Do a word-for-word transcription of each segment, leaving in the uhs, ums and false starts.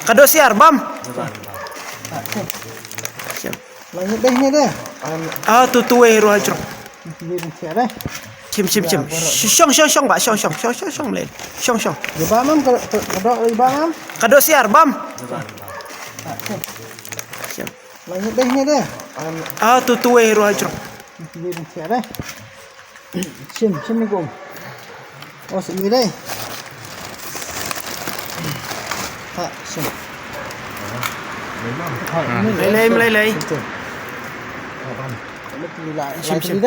Ka doh syiar bam. Shim. Ah, tu tu wei ruh hajrong. Shim, shim, shim. Shong, shong, shong, ba, shong, shong, shong, shong, shong, mlei. Shong, shong. Ka doh syiar bam. Shim. Ah, tu tu wei ruh hajrong. Shim, shim ni kum. Oh, sih ni dai. Ha, shim. Lei lei, lei lei. Shim, shim.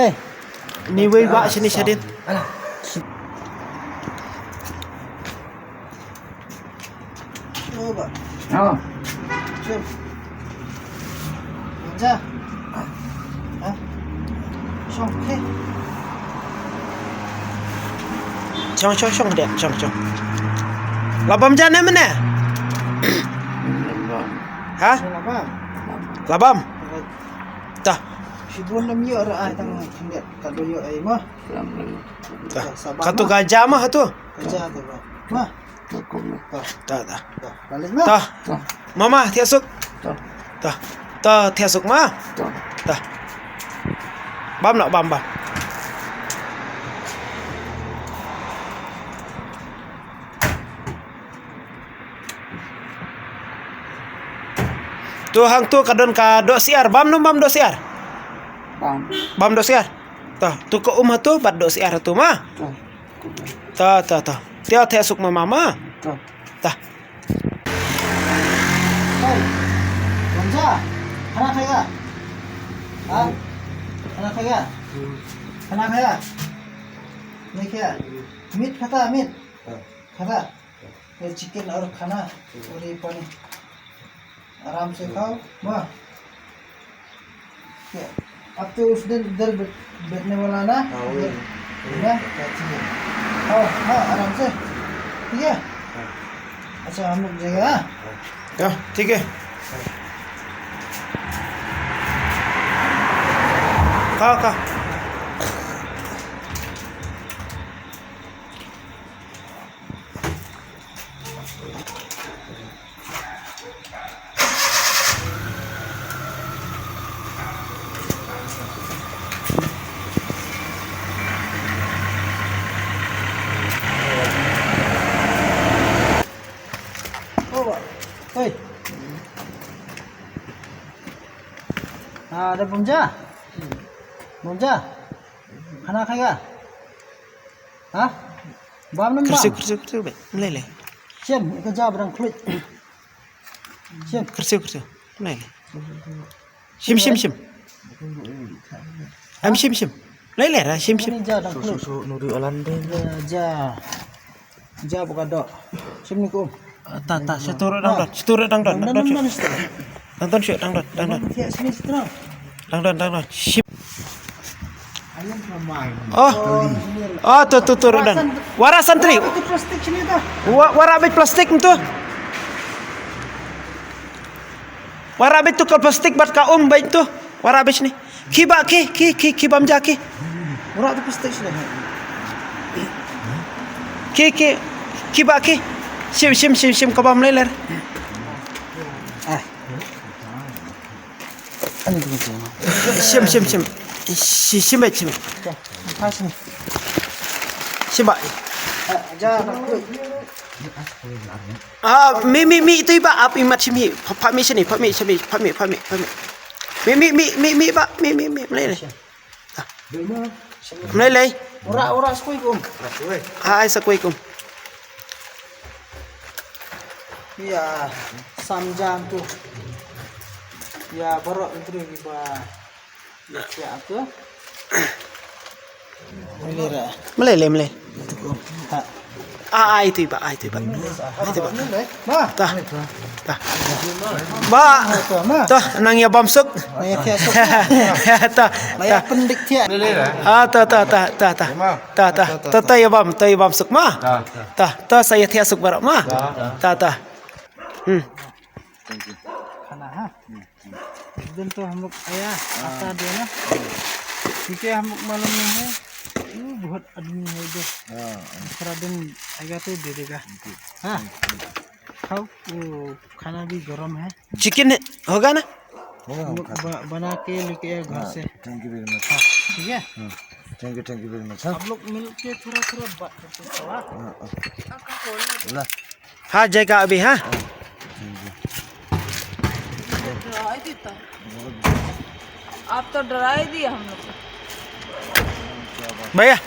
Ni wei ba shini shadin. Shim. Shong, shong, shong, dek, shong, shong. Labam ja ne mene? Ha? Labam. Tah. Shibun nam yo ra ai tang khyndiat ka do yo ai ma. Tah. Katu ka ja ma hatu. Ka ja tu ba. Ma. Tah, tah. Tah. Mama, thiah suk. Tah. Tah, thiah suk ma. Tah. Bam noh, bam, bam. Tu hangtu ka don ka doh syiar, bam noh, bam doh syiar. Bam. Bam doh syiar. Tah, tu ka um hatu bad doh syiar hatu ma. Tah, tah, tah. Thiah, thiah suk ma mama. Tah. Hey, Wanja, khana khaïa? Ha? Khana khaïa? Khana khaïa? Nahi khaïa? Meat khata, meat? Khata? Ye chicken aur khana, aur ye pani. आराम से खाओ, वाह। अब तो उस दिन इधर बैठ-, बैठने वाला ना, हाँ, वही। इधर, है ना? अच्छा, ठीक है। खाओ, हाँ, आराम से, ठीक है? हाँ। अच्छा, हम लोग जाएगा, हाँ? हाँ, ठीक है। खा, खा। Oi. Ah, ada bumja? Bumja? Khana khaïa? Ha? Bam nam bam? Kyrsiu, kyrsiu, kyrsiu, be. Mlei lei. Shim, ka ja ba dang khluit. Shim. Kyrsiu, kyrsiu. Mlei lei. Shim, shim, shim. Am shim, shim. Mlei lei ra, shim, shim. Ni ja dang khluit. Su, su, nuri olan de. Ja, ja. Ja ba ka doh. Shim ni kum. Ta, ta, sha tu ruh dang don. Sha tu ruh dang don, dang don shuh. Dang don shuh, dang don, dang don. Dang don, dang don. Shim. Oh. Oh, tu, tu, tu ruh dang. Wara santri. Wa-, wara bit plastik tu. Wara bit tu ka plastik bad ka um bit tu. Wara bit ni. Ki ba ki, ki, ki, ki bam ja ki. Wara tu plastik sini. Ki, ki, ki ba ki. Shim, shim, shim, shim ka bam leler. Ah. Shim, shim, shim. Shi-, shim, shim. Shim ba. Ah, mi, mi, mi, tu ba, ap, imat shim. Pha, pha mi shini, pha mi shini, pha mi, pha mi, pha mi. Mi, mi, mi, mi, mi ba, mi, mi, mi, mlei lei. Mlei lei. Ora, ora, skui kum. Ai, skui kum. Ïa, sam jan tu. Ïa, baroh entri ba. Mlei lei, mlei. Ah, ah, itu iba, ah, itu iba. Itu iba. Ta. Ta. Ba. Ta, nang ïa bam suk. Ta, ta. Ah, ta, ta, ta, ta. Ta, ta, ta, ta, ïa bam, ta ïa bam suk ma. Ta, ta, sa ïa thiah suk baroh ma. Ta, ta. Hmm. खाना, हाँ? उस दिन तो हम लोग आया, आता देना। ठीक है, हम लोग मालूम नहीं है। वो बहुत आदमी है इधर। हाँ, हाँ। दूसरा दिन आएगा तो दे देगा। हाँ? खाओ, वो खाना भी गरम है। चिकन है, होगा ना? होगा, हम खाते हैं। ब-, बना के लेके आए घर से। Thank you very much. ठीक है? Thank you, thank you very much. आप लोग मिलके थोड़ा थोड़ा बात करते हैं। हाँ, हाँ। ला। हाँ, जाएगा अभी, हाँ? डरा ही देता। आप तो डरा ही दिया हम लोग को। भैया,